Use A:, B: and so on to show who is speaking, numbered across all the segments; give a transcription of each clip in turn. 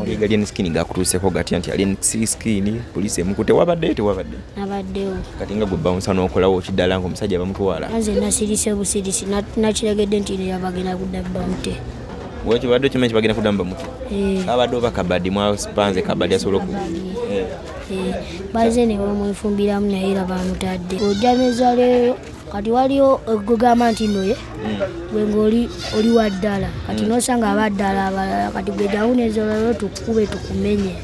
A: Alien Skin gakutuuseko gatya nti Alien Skin poliisi emukute wabadde tewabadde?
B: Nabaddewo.
A: Kati nga gwe bouncer n'okolawo kiddala ng'omusajja bamutwala.
B: Nze nasirise busirisi nakiregedde nti yabagenda kudda bamute.
A: Wakibadde kimanyi bagenda kudda bamute? Abadde oba kabadi mwaspanze kabadi asobola ku
B: Baze ne bamwefumbiramu naye era bamutadde. Ojja leero kati waliyo ogugamba nti nno ye gwe ng'oli oli wa ddala kati n'osanga abaddala abalala kati gwe jawuneza olwo tukube tukumenye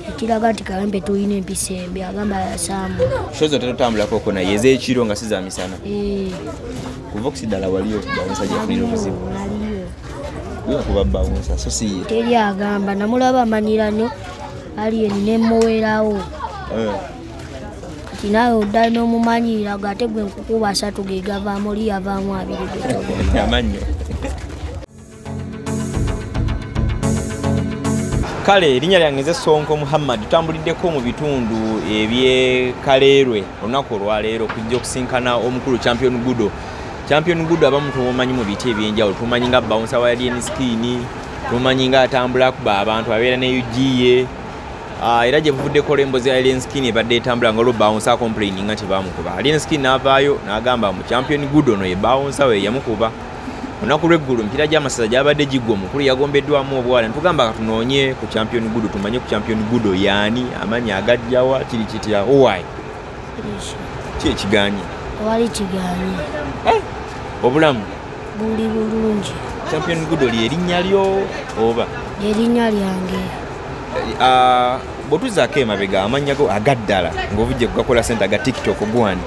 B: ekiraga nti Kawempe tulina empisa embi agamba yasamba.
A: Shozo tetutambulako naye ez'ekiro nga si za misana. Kuva okusiddala waliyo bouncer yafunira obuzibu. Naliyo. Kuba bouncer so si ye.
B: Teri agamba namulaba amanyira nnyo Alien ne mmuweerawo. Kati naawe odda n'omumanyira ate gwe nkukuba asatu ge gavaamu oli yavaamu abiri ge.
A: Amannyo. Kale erinnya lyange nze Sonko Muhammad, tutambuliddeko mu bitundu eby'e Kaleerwe olunaku olwaleero okujja okusinkana omukulu Champion Gudo. Champion Gudo abamu tumumanyi mu biti ebyenjawulo, tumumanyi nga bouncer wa Alien Skin, tumumanyi nga atambula akuba abantu abeera ne UGA. Era gye buvuddeko olw'emboozi ya Alien Skin ebadde etambula nga olwo bouncer complaining nga tebamukuba. Alien Skin n'avaayo n'agamba mu Champion Gudo ono ye bouncer we yamukuba. Olunaku lw'eggulo emipiira gy'amasaza gyabadde giggwa, omukulu yagombeddwamu obwala. Ne tugamba katunoonye ku Champion Gudo tumanye ku Champion Gudo y'ani, amannya agajjawa, kiri kitya, owaayi? Ki ekiganye?
B: Tewali kiganye.
A: Obulamu?
B: Buli bulungi.
A: Champion Gudo ly'erinnya lyo oba?
B: Ly'erinnya lyange.
A: Bw'otuzaako emabega amannya go agaddala ng'ovudde kugakola ssente aga TikTok gwani?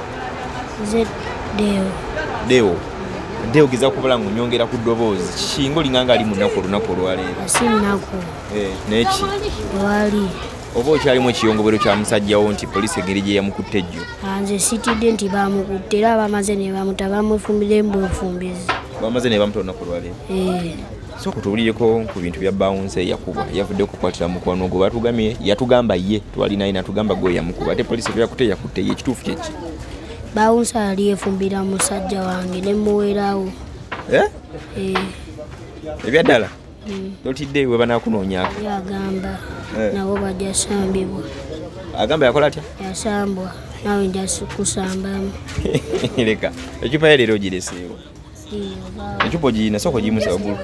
B: Nze Deo.
A: Deo. Deo gezaako kubala ng'onyongera ku ddoboozi. Kiki ng'olinga ng'ali mu nnaku olunaku olwaleero?
B: Si nnaku.
A: Naye ki?
B: Tewali.
A: Oba okyalimu ekiyongobero kya musajja wo nti poliisi engeri gye yamukutte ejjo?
B: Nze sitidde nti bamukutte era bamaze ne bamuta bamwefumbira embwefumbizi.
A: Bamaze ne bamuta olunaku olwaleero? Sooka tuwulireko ku bintu bya bouncer eyakubwa yavudde okukwatira mukwano gwe batugamye yatugamba ye twali naye natugamba gwe yamukuba ate poliisi bwe yakutte ye ekituufu kye ki?
B: Bouncer yali yeefumbira musajja wange ne mmuweerawo.
A: Ebyaddala? Totidde we banaakunoonyaako?
B: Yagamba nabo bajja sambibwa.
A: Agamba yakola atya?
B: Yasambwa naawe nja kusambamu.
A: Leka eccupa ye leero ogireseewa? Ecupa ogirina sooka ogiyimusa waggulu.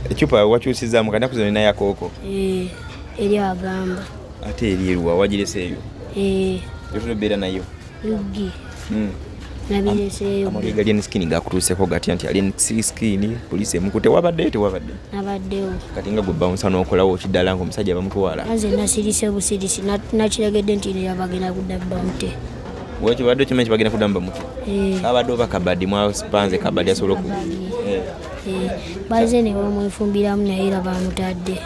A: Ecupa wakyusizaamu kati nakuza olina yakooko?
B: Eri agamba.
A: Ate eri eruwa wagireseeyo? Etula obeera nayo?
B: Luggi. Nabireseeyo.
A: Amawulire ga Alien Skin gakutuuseko gatya nti Alien Skin poliisi emukute wabadde tewabadde?
B: Nabaddewo.
A: Kati nga gwe bouncer n'okolawo kiddala ng'omusajja bamutwala.
B: Nze nasirise busirisi nakiregedde nti yabagenda kudda bamute.
A: Wakibadde kimanyi bagenda kudda bamute? Abadde oba kabadi mwaspanze kabadi asobola ku
B: Baze ne bamwefumbiramu naye era bamutadde.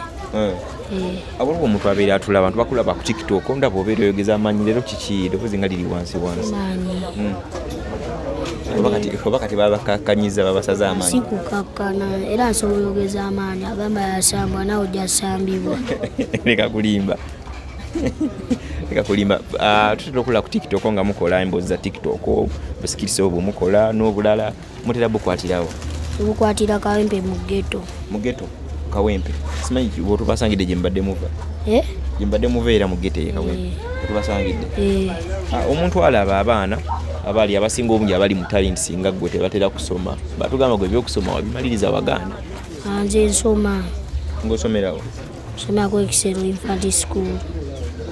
A: Awaliwo omuntu abeera atula abantu bakulaba ku TikTok ndaba obeera oyogeza amaanyi leero kiki eddoboozi nga liri wansi wansi.
B: Maanyi.
A: Oba kati babakakkanyiza babasaza amaanyi.
B: Si kukakkana era nsobola oyogeza amaanyi agamba yasambwa naawe ojja sambibwa.
A: Leka kulimba. Leka kulimba. Tutera okulaba ku TikTok nga mukola emboozi za TikTok, busikirisi obwo mukola n'obulala mutera bukwatirawo?
B: Tubukwatira Kawempe mu ghetto.
A: Mu ghetto? Kawempe. Simanyi bw'otubasangidde gye mbadde muva. Gye mbadde muva era mu ghetto ye Kawempe. Otubasangidde. Omuntu alaba abaana abali abasinga obungi abali mu talent singa ggwe tebatera kusoma. Batugamba gwe ebyokusoma wabimaliriza wagaana.
B: Nze nsoma.
A: Ng'osomerawo?
B: Nsomako Ekisero Infant School.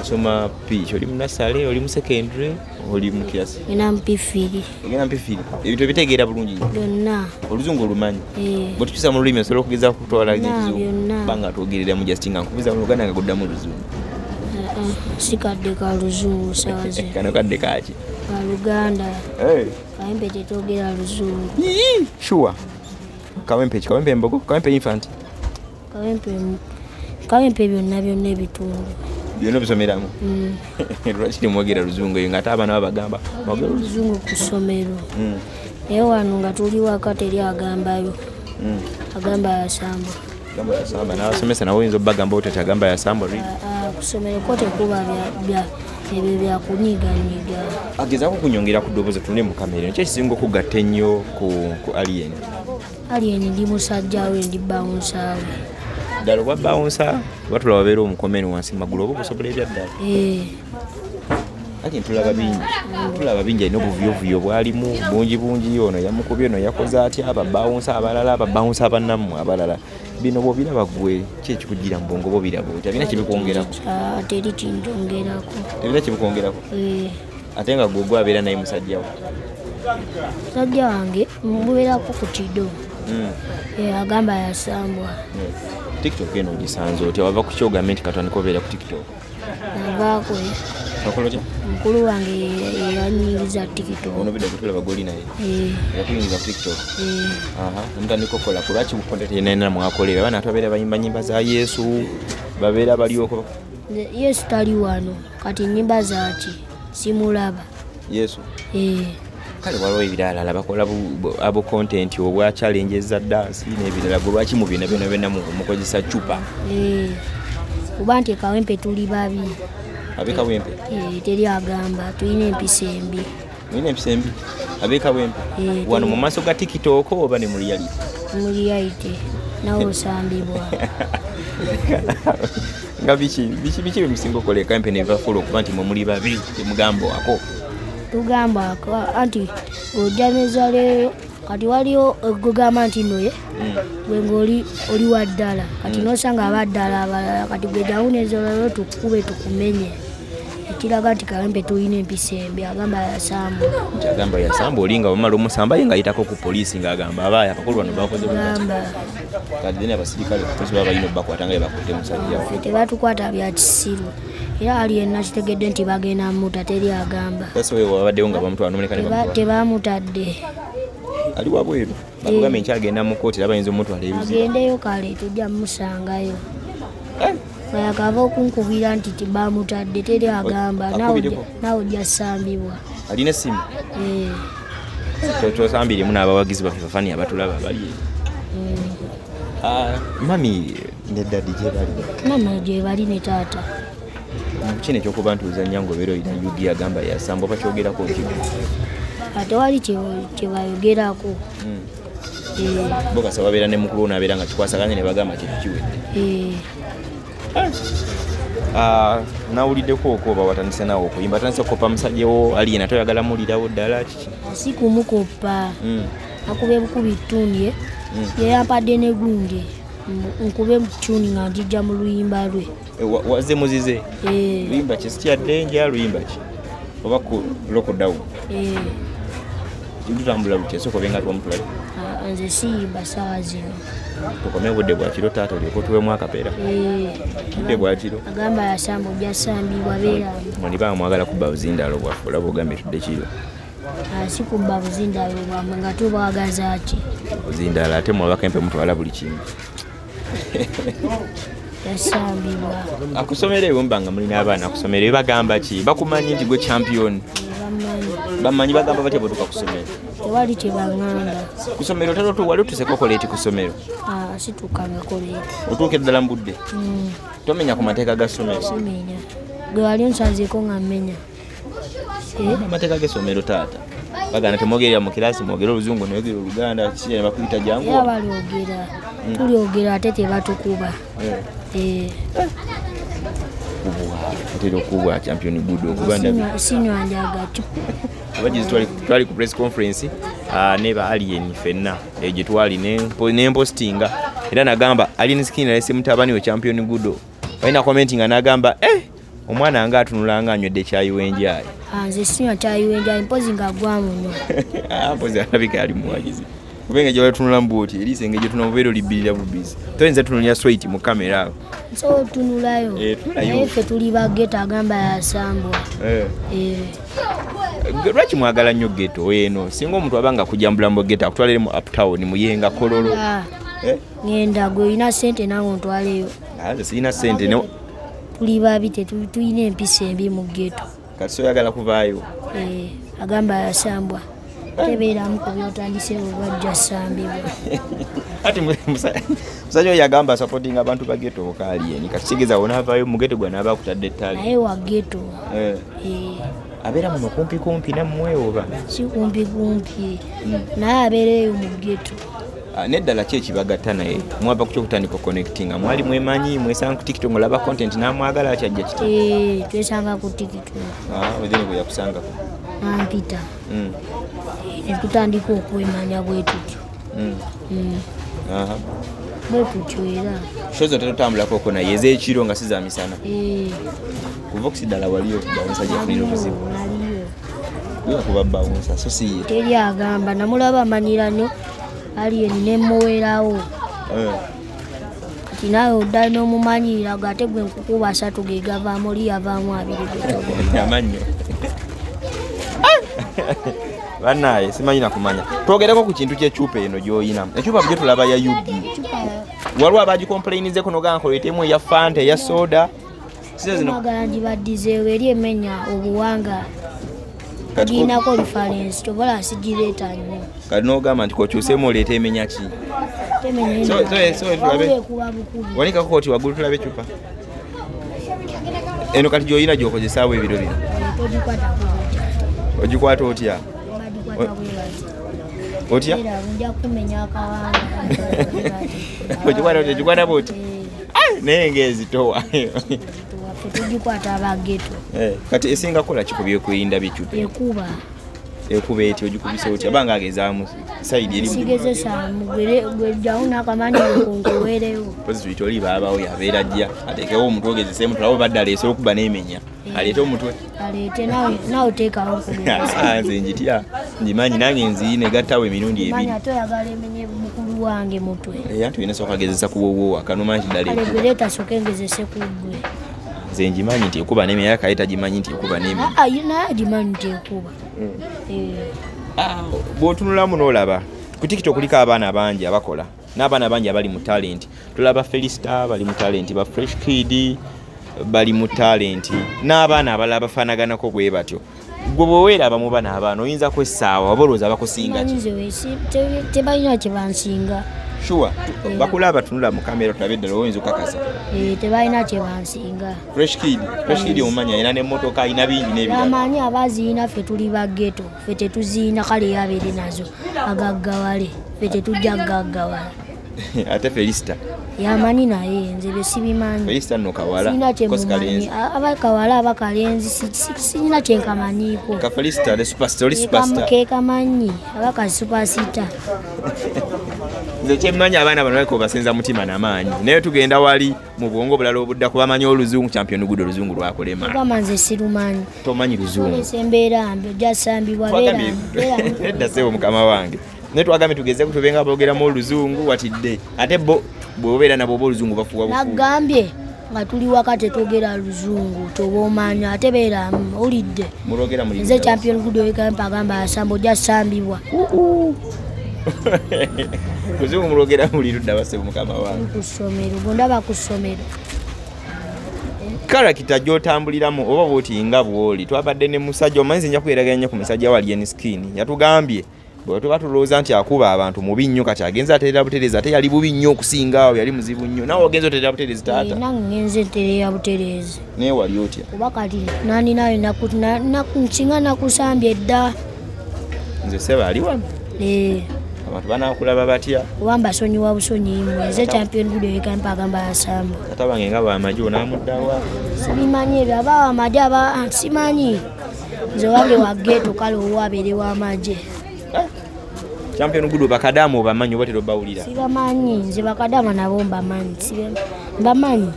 A: Osoma P, oli mu nursery, oli mu secondary, oli mu kirasi?
B: Ngenda mu P3.
A: Ogenda mu P3? Ebintu ebitegeera bulungi?
B: Byonna.
A: Oluzungu olumanyi? Bwe tukyusa mu lulimi osobola okugezaako okutwala
B: Byonna.
A: Banga twogereramu just nga nkubuuza mu Luganda nga guddamu Luzungu.
B: Si kadde ka Luzungu ssaawa zino.
A: Kano kadde kaaki?
B: Ka Luganda. Kawempe tetwogera Luzungu.
A: Sure. Kawempe ki? Kawempe Embogo? Kawempe Infant?
B: Kawempe byonna byonna ebitundu.
A: Byonna obisomeramu? Lwaki temwogera Luzungu eyo ng'ate abaana babagamba mwogere
B: Luzungu ku ssomero. Naye wano nga tuli waka teri agambayo. Agamba yasambwa.
A: Agamba yasamba n'abasomesa nabo oyinza obbagamba otya agamba yasambwa?
B: Ku ssomero ko tekuba ebyo bya kunyiganyiga.
A: Agezaako okunyongera ku ddoboozi tunule mu kamera. Ki ekisinga okugatta ennyo ku Alien?
B: Alien ndi musajja we ndi bouncer we.
A: Ddala obwa bouncer batula wabeera omukomeni wansi magulu oba obusobola ebya ddala. Ati tulaba bingi alina obuvuyovuyo bwalimu bungi bungi, ono yamukubye, ono yakoze atya, ababawunsa abalala, ababawunsa abannammwe abalala. Bino bw'obiraba ggwe ki ekikugira mu bwongo bw'obiraba otya? Birina kibikwongerako?
B: Teri kinjongerako.
A: Tebirina kibikwongerako? Ate nga ggwe abeera naye musajja wo?
B: Musajja wange mubeerako ku kido. Agamba yasambwa.
A: TikTok eno ogisanze otya? Wava ku kyogambe nti katandika obeera ku TikTok?
B: Navaako. Mukulu wange yanyingiza TikTok.
A: Ono bidde kutulaba goli naye. Yakuyingiza ku TikTok. Namutandika okukola ku lwaki content yenna mwakolera? Abaana ababeera bayimba nnyimba za Yesu, babeera balioko.
B: Yesu tali wano, kati nnyimba zaaki simulaba.
A: Yesu? Kale waliwo ebirala bakola abo content obwa challenges za dance n'ebirala, gwe lwaki mu byonna byonna byonna mukozesa cupa?
B: Kuba nti Kawempe tuli babi.
A: Ab'e Kawempe?
B: Teri agamba tulina empisa embi.
A: Mulina empisa embi? Ab'e Kawempe? Wano mu maaso ga TikTok oba ne mu reality?
B: Mu reality nawe osambibwa.
A: Nga biki bye musinga okukola e Kawempe ne bafuula okuba nti mwe muli babi temugambwako?
B: Tugambwako anti ojameza leero kati waliyo gugamba nti nno gwe ng'oli oli wa ddala, kati n'osanga abaddala abalala, kati gwe jawuneza olwo tukube tukumenye. Ekiraga nti Kawempe tulina empisa embi, agamba yasamba.
A: Nti agamba yasamba, oli nga bamala omusamba ye ng'ayitako ku poliisi ng'agamba abaaya abakulu bano bakoze bwe bati. Kati then abasirikale ku poliisi baba balina obbakwata nga bakutte musajja we.
B: Tebatukwata bya kisiru. Era ali yenna kitegedde nti bagenda mutta, teri agamba.
A: That's why wabaddewo nga bamutwala n'omuleka ne bamutwala.
B: Tebamutadde.
A: Ali wabweru. Bakugambye nkyagenda mu kkooti era bayinza omutwala ebizibu.
B: Agendeyo kale tujja musangayo. Yakava okunkubira nti tebamutadde, teri agamba, naawe ojja sambibwa.
A: Alina essimu? Tosambiremu n'abawagizi baffe bafani abatulaba bali. Mami ne daddy gye bali?
B: Mama gye bali ne taata.
A: Kino ekyokuba nti ozannya ng'obeera olina UG agamba yasamba oba kyogerako ki?
B: Tewali kye bayogerako.
A: Bo kasa babeera ne mukulu ono abeera nga kikwasaganya ne bagamba kintu kiwedde. Nawuliddeko okwo oba watandise naawe okuyimba, atandise okukopa musajja wo ali yena toyagala muwulirawo ddala kiki?
B: Si kumukopa, akuba ebukubi ttuuni ye yampadde ne gundi nkube ttuuni nga njijja mu luyimba lwe.
A: Wazze muzize? Luyimba ki? Si kya ddenja, luyimba ki? Oba ku lockdown? Tutambula lutya? Sooka obe nga twamutulayo.
B: Nze siyimba ssaawa zino.
A: Tukome obudde bwa kiro taata olyoke otuweemu akapeera. Budde bwa kiro.
B: Agamba yasamba ojja sambibwa beera.
A: Mwendiba mwagala kubba buzindaalo bwaffe olaba ogambye tudde kiro.
B: Si kubba buzindaalo bwammwe nga tubwagaza ki?
A: Buzindaalo ate mmwe Abakempe mutwala buli kimu.
B: Yasambibwa.
A: Akusomero eyo mba nga mulina abaana akusomero bagamba ki? Bakumanyi nti gwe champion? Bamanyi bagamba batya bw'otuuka ku ssomero?
B: Tewali kye baŋŋamba.
A: Ku ssomero otera wali otuuseeko leeti ku ssomero?
B: Situukangako leeti.
A: Otuuka eddala mu budde? Tomenya ku mateeka ga ssomero?
B: Simenya. Gwe wali onsanzeeko nga mmenya.
A: Amateeka g'essomero taata. Bagamba temwogerera mu kiraasi, mwogere Oluzungu, noyogera Oluganda, kiki ne bakuyita jangu.
B: Era balyogera. Tulyogera ate tebatukuba.
A: Otera okubwa champion Gudo okuba ndabi.
B: Sinywa njaga.
A: Abagizi twali ku press conference ne ba Alien ffenna gye twali ne mpostinga era nagamba Alien Skin alese mutabani we champion Gudo. Balina commentinga n'agamba omwana nga atunula nga anywedde kyayi w'enjayi.
B: Nze sinywa kyayi w'enjayi mpozi nga gwamunywa.
A: Mpozi alabika ali muwagizi. Kubanga gye batunula mbuoti eriiso engeri gye tunamubeera olibbirira bubizi. Toyinza tunulira straight mu kamera awo.
B: Nsobola otunulayo. Naye ffe tuli ba ghetto agamba yasambwa.
A: Lwaki mwagala nnyo ghetto eno? Singa omuntu aba nga akujja mu ghetto akutwalire mu uptown Muyenga Kololo.
B: Ngenda gwe olina ssente nange ontwaleyo.
A: Nze sirina ssente.
B: Tuli babi tulina empisa embi mu ghetto.
A: Kati soyagala kuvaayo?
B: Agamba yasambwa. Tebeeramu ku by'otandise obwajja sambibwa.
A: Ati musajja oyo yagamba supporting abantu ba ghetto bokka Alien. Kati kitegeeza w'onaavaayo mu ghetto gwe anaaba akutadde ettale.
B: Naye wa ghetto.
A: Abeera muno kumpi kumpi nammwe oba?
B: Si kumpi kumpi. Naye abeera eyo mu ghetto.
A: Neddala ki ekibagatta naye mwava ku kyokutandika connectinga mwali mwemanyi mwesanga ku TikTok ng'olaba content n'amwagala kyajja kita?
B: Twesanga ku TikTok.
A: Wetheni bwe yakusangako?
B: Nampita. Ne tutandika okwemanya bwe tutyo. Bwe tutyo era.
A: Show zonna tutambulako ko naye ez'ekiro nga si za misana. Kuva okusiddala waliyo bawunsa gyafunira obuzibu. Naliyo. Kuba bawunsa so si ye.
B: Teri agamba namulaba amanyira nnyo alien ne muwerawo. Kati naawe odda n'omumanyirira ate gwe nkukuba 3 ge gavaamu oli yavaamu 2.
A: Amannyo. Bannaye simanyi na kumanya. Twogereko ku kintu ky'eccupa eno gy'oyina. Eccupa bulijjo tulaba ya UG. Waliwo abagicomplainizeko n'ogamba nkoleetemu eya Fanta, eya soda.
B: Mwagala gibaddizeewo eri emenya obuwanga. Girinako reference tobola sigireeta nnyo.
A: Kati n'ogamba nti kokyuseemu oleete emenya ki? Wanikako oti waggulu tulabe eccupa. Eno kati gy'oyina gy'okozesaawo ebiro bino. Ogikwata otya? Otya? Ogikwata otya? Ogikwata bw'oti? Naye ng'ezitowa.
B: Tugikwata abageto.
A: Kati esinga kukola ki ku byokwerinda by'eccupa?
B: Ekuba.
A: Ekuba etya? Ogikubisa otya? Abanga agezaamu sayidi eri.
B: Sigezesaamu gwejjawo n'akamanyi nkuweerewo.
A: Mpozi tuyite oli baabawo yabeera ajja ateekewo omutwe ogezeseemu tulabe oba ddala esobola okuba n'emenya. Aleete omutwe.
B: Aleete naawe oteekawo okugezesa.
A: Nze njitya ngimanyi nange nziyina egattawo emirundi ebiri.
B: Manyi ate oyagala emenye mukulu wange mutwe.
A: Anti olina sooka gezesa ku wowo akanuma nti ddala
B: ekuba. Kale gwe leeta sooka ngezese ku ggwe.
A: Nze ngimanyi nti ekuba n'emenya kale tagimanyi nti ekuba n'emenya.
B: Naye agimanyi nti ekuba.
A: Bw'otunulamu n'olaba ku TikTok kuliko abaana bangi abakola n'abaana bangi abali mu talent. Tulaba Felista bali mu talent, ba Fresh Kid bali mu talent n'abaana abalala bafaanaganako bwe batyo. Gwe bw'oweeraba mu bano abaana oyinza kwessaawa oba olowooza bakusinga ki?
B: Tebalina kye bansinga.
A: Sure, bakulaba tunula mu kamera tulabe ddala oyinza okukakasa.
B: Tebalina kye bansinga.
A: Fresh Kid omumanyi alina n'emmotoka alina bingi n'ebirala.
B: Amanyi abaziina ffe tuli ba ghetto, ffe tetuziina kale yabeere nazo agaggawale, ffe tetujja gaggawala.
A: Ate Felista
B: yamanyi naye nze bye sibimanyi.
A: Felista nno kawala, kosi kalenzi.
B: Abakawala abakalenzi sirina kye nkamanyiiko.
A: Ka Felista ne superstar, oli superstar.
B: Ke kamanyi abaka superstar.
A: Nze kyemmanyi abaana bano baliko basenza mutima n'amaanyi naye tugenda wali mu bwongo obulala obudda kuba bamanyi oluzungu. Champion Gudo oluzungu lwakulema.
B: Ogamba nze sirumanyi.
A: Tomanyi luzungu.
B: Olesa embeera mbi ojja sambibwa beera.
A: Nedda ssebo mukama wange. Naye twagambye tugeze tube nga boogeramu oluzungu watidde ate bo bw'obeera nabo oba oluzungu bafuuwa bufuuwa.
B: Nagambye nga tuli waka tetwogera luzungu toba omanya ate beera owulidde.
A: Mulwogera muli
B: Nze Champion Gudo w'ekampa agamba asamba ojja sambibwa.
A: Luzungu mulwogera muli ludda bassebo mukama wange.
B: Ku ssomero, bw'ondaba ku ssomero.
A: Karakita gy'otambuliramu oba bw'oti nga bw'oli twabadde ne musajja omanyi nze nja kweraganya nnyo ku musajja wa Alien Skin yatugambye bwe tuba tulowooza nti akuba abantu mubi nnyo kati agenze ateerera butereezi ate yali bubi nnyo okusinga awo yali muzibu nnyo naawe ogenze oteerera butereezi taata.
B: Nange ngenze ntereera butereezi.
A: Naye wali otya?
B: Kuba kati nani nawe nsinga nakusambye dda.
A: Nze ssebo ali wano. Abantu banaakulaba batya?
B: Kuba mbasonyiwa busonyi mmwe. Nze Champion Gudo w'ekampa agamba asamba.
A: Taata wange nga bw'amagye onaamuddawa?
B: Sibimanyi ebyo aba w'amagye aba simanyi. Nze wange wa ghetto kale owo abeere w'amagye.
A: Champion Gudo bakadaama obamanyi oba terobawulira?
B: Sibamanyi, nze bakadaama nabo mbamanyi. Mbamanyi.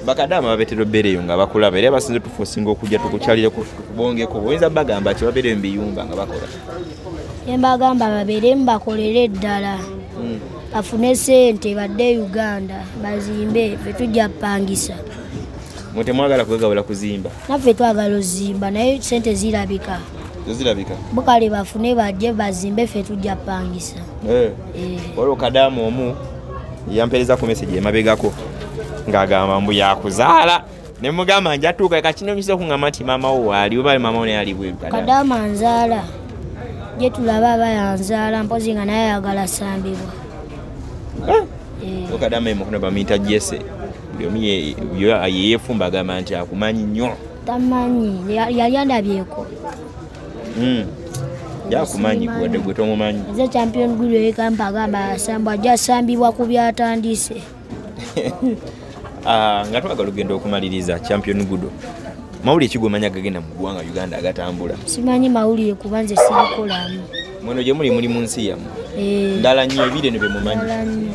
A: Bakadaama babeetera obbeereyo nga bakulaba era basinze tufosinga okujja tukukyalireko tukubongeko. Oyinza bagamba ki babeereyo mu biyumba nga bakola?
B: Mbagamba babeeremu bakolere ddala. Bafune ssente badde Uganda bazimbe ffe tujja ppangisa.
A: Mwe temwagala kwegabula kuzimba?
B: Naffe twagala ozimba naye ssente zirabika.
A: Zirabika?
B: Bo kale bafune bajje bazimbe ffe tujja ppangisa.
A: Waliwo kadaamu omu yampeereza ku message emabegako ng'agamba mbu yakuzaala. Ne mugamba njatuuka kati okuŋŋamba nti maama wo waali oba maama wo naye ali bweru.
B: Kadaama nzaala. Gye tulaba aba yanzaala mpozi nga naye ayagala sambibwa.
A: Okadama emukono bamuyita Jesse. Buli omu yeefumba agamba nti akumanyi nnyo.
B: Tamanyi, yali andabyeko.
A: Yakumanyi gwe gwe tomumanyi.
B: Nze Champion Gudo yekampa agamba asambwa ajja asambibwa ku byatandise.
A: Nga twagala okugenda okumaliriza Champion Gudo. Mawulire ki gomanya gagenda mu ggwanga Uganda agatambula?
B: Simanyi mawulire kuba nze sirikolamu.
A: Mweno gye muli muli mu nsi yammwe. Ndala nnyo ebiri eno bye mumanyi.
B: Ndala nnyo.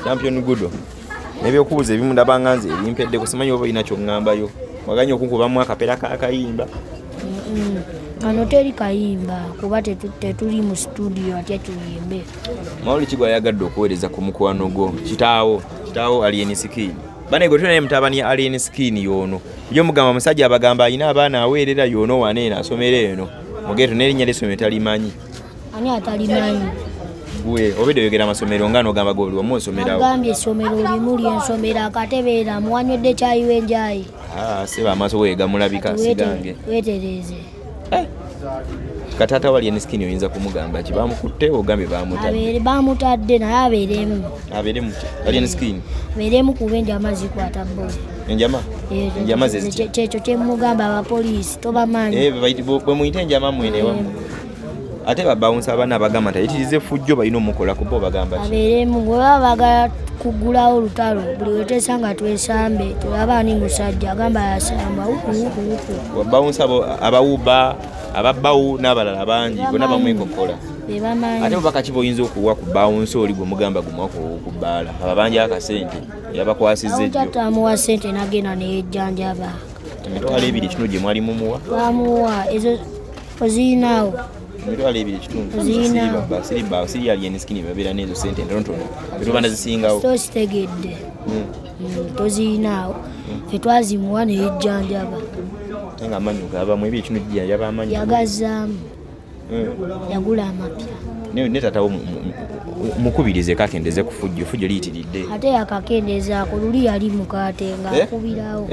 A: Champion Gudo. N'ebyokubuuza ebimu ndaba nga nze ebimpeddeko simanyi oba olina ky'oŋŋambayo. Waganye okunkubamu akapera k'akayimba.
B: Kano teri kayimba kuba tetuli mu studio atya tuyimbe.
A: Mawulire ki gwayagadde okuweereza ku mukwano gwo kitaawo kitaawo Alien Skin. Bane gwe tulina mutabani Alien Skin y'ono. Yo mugamba musajja abagamba alina abaana aweerera y'ono waneeno asomera eno. Mugeto n'erinnya ly'essomero talimanyi.
B: Ani atalimanyi?
A: Gwe obedde oyogera amasomero nga n'ogamba gwe oli wamu osomerawo.
B: Agambye essomero limu ly'ensomera akatebeera muwanywedde kyayi w'enjayi.
A: Seba amaaso we gamulabika sigange.
B: Weetereeze.
A: Kataata wa Alien Skin oyinza kumugamba ki bamukutte ogambye bamutadde?
B: Bamutadde naye abeeremu.
A: Abeeremu ki? Alien Skin?
B: Abeeremu kuba enjama zikwata bo.
A: Enjama? Enjama ze zitya?
B: Kyekyo kye mugamba abapoliisi tobamanyi.
A: Bwe muyita enjama mwene wammwe. Ate babawunsa abaana abagamba nti ayitiriza effujjo balina omukolako bo bagamba ki?
B: Abeeremu bwe baba baagala kuggulawo olutalo buli weteesa nga twesambe tulaba ani musajja agamba yasamba wuku wuku wuku.
A: Babawunsa abawuba ababawu n'abalala bangi bonna bamwekokkola. Ate obubaka ki bw'oyinza okuwa ku bawunsa oli gwe mugamba gumwako ku bbaala ababanja akasente yabakwasizza ejjo.
B: Tamuwa ssente n'agenda ne yejjanjaba.
A: 2,000 kino gye mwali mumuwa?
B: Bamuwa ezo oziyinaawo.
A: 2,000 2,000 siri Alien Skin babeera n'ezo ssente entonotono etubanda zisingawo.
B: Tozitegedde. Toziyinaawo. Ffe twazimuwa ne yejjanjaba.
A: Nga amanyo gaabamu ebiri kino gijjanjaba amanyo.
B: Yagazzaamu. Yagula amapya.
A: Ne taata mukubirize kakendeze ku fujjo fujjo liyitiridde.
B: Ate yakakendezaako luli yali mukaate ng'akubirawo.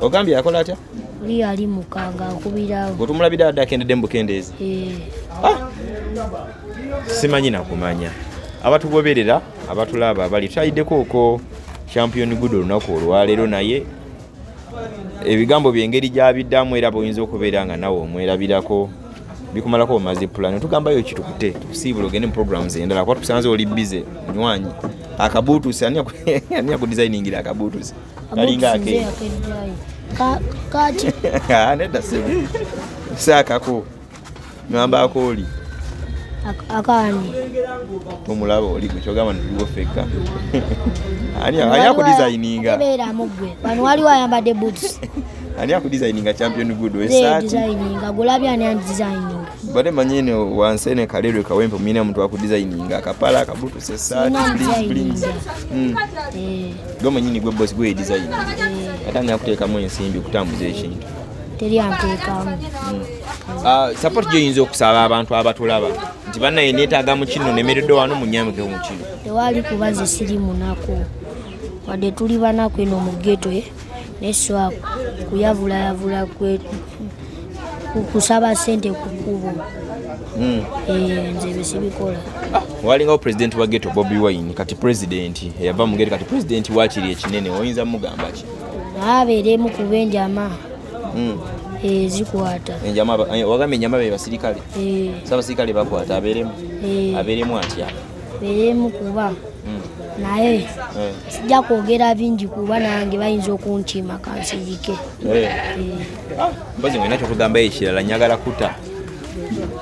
A: Ogambye yakola atya?
B: Luli yali muka ng'akubirawo.
A: Gwe tumulabidde adde akendedde mu bukendeezi? Simanyi nakumanya. Abatugoberera abatulaba abali twayiddeko okwo Champion Gudo olunaku olwaleero naye ebigambo by'engeri gy'abiddamu era bw'oyinza okubeera nga nawe omwerabirako bikumalako omaze pulani tugambayo kitukute tukusiibula ogende mu programs endala kuba tukusanze oli bize munywanyi akabuutusi ani akudesigningira akabuutusi kalinga ake
B: kaki
A: nedda ssebo saakako ŋŋambaako oli
B: akaani
A: tomulaba oli gwe kyogamba nituliwo ffekka ani akudesigninga
B: abeeramu ggwe wano waliwo ayambadde boots.
A: Ani akudesigninga Champion Gudo esaati?
B: Designinga gulabye ani andesigninga?
A: Mbadde manyi eno wansi eno e Kaleerwe Kawempe mulina omuntu akudesigninga akapala akabuutusi essaati blings. Gwe mwennyini gwe boss gwe designinga. Ate ani akuteekamu ensimbi okutambuza ekintu?
B: Teri anteekamu.
A: Support gy'oyinza okusaba abantu abatulaba nti bannaye neetaaga mu kino nemereddwa wano munnyambeko mu kino.
B: Tewali kuba nze siri munaku wadde tuli banaku eno mu ghetto naye swa kuyavulayavula kusaba ssente ku kkubo. Nze bye sibikola.
A: Walingawo pulezidenti wa ghetto Bobi Wine kati pulezidenti eyava mu ghetto kati pulezidenti waakiri ekinene oyinza mugamba ki?
B: Naye abeeremu kuba enjama. Zikwata.
A: Enjama wagambye enjama be basirikale. So abasirikale bakwata abeeremu. Abeeremu atya?
B: Abeeremu kuba naye sijja kwogera bingi kuba nange bayinza okunkima kansirike.
A: Mpozi ng'olina ky'otugambayo ekirala njagala kuta.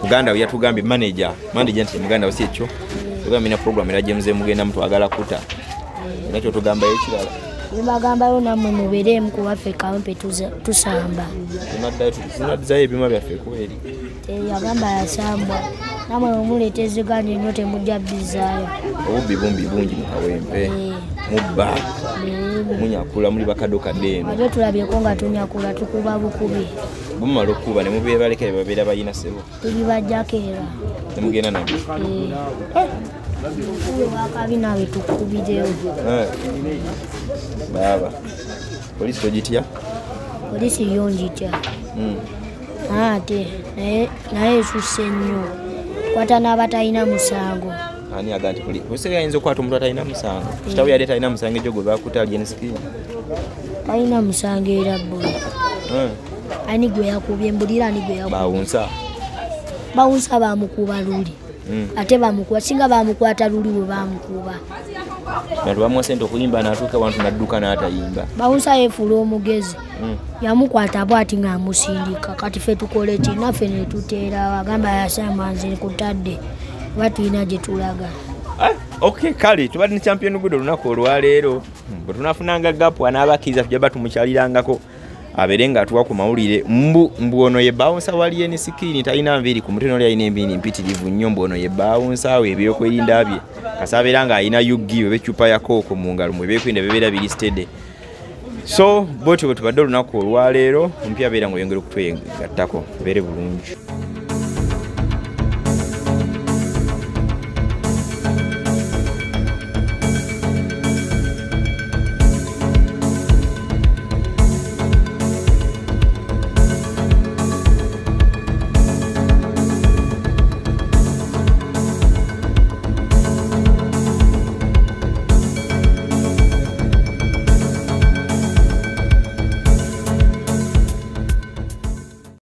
A: Muganda we yatugambye manager nti muganda we si ekyo. Tugambye na program era gye muze mugenda mutwagala kuta. Olina ky'otugambayo ekirala?
B: Mbagambayo nammwe mubeeremu kuba ffe Kawempe tusamba.
A: Tunaddayo ebyuma byaffe kweri.
B: Yagamba yasambwa. Nammwe bwe muleeta eziganda ennyo temujja bizaayo.
A: Obubbi bumbi bungi mu Kawempe. Mubba. Munyakula muli bakadokadde eno.
B: Ate tulabyeko nga tunyakula tukuba bukubi.
A: Bumala okukuba ne mubeebaleka bye babeera balina ssebo.
B: Tulibajjako era.
A: Temugenda nabyo?
B: Wakabi naawe tukubirewo.
A: Baaba. Poliisi togitya?
B: Poliisi yo ngitya. Ate naye esusse nnyo. Kwata n'abatalina musango.
A: Ani aga nti poliisi ayinza okukwata omuntu atalina musango? Kitaawe yali talina musango egyo gwe bakutte Alien Skin.
B: Talina musango era bo. Ani gwe yakubye mbulira ani gwe yakubye?
A: Bawunsa.
B: Bawunsa bamukuba luli. Ate bamukuba singa bamukwata luli bwe bamukuba.
A: Bantu bamuwa ssente okuyimba n'atuuka wantu n'adduka n'atayimba.
B: Bawunsa yeefuula omugezi. Yamukwata bw'ati ng'amusindika kati ffe tukole ki naffe ne tuteerawo agamba yasamba nze nkutadde oba tulina gye tulaga.
A: Okay, kale tubadde ne Champion Gudo olunaku olwaleero bwe tunafunanga gapu anaabakkiriza tujja ba tumukyalirangako abeere ng'atuwa ku mawulire mbu ono ye bawunsa wa Alien Skin talina nviiri ku mutwe n'oli alina enviiri mpitirivu nnyo mbu ono ye bawunsa we ebyokwerinda bye kasa abeera ng'alina UG oba eccupa ya kooko mu ngalo mu ebyokwerinda bibeera biri steady. So bwetyo bwe tubadde olunaku olwaleero omupya abeera ng'oyongera okutwegattako obeere bulungi.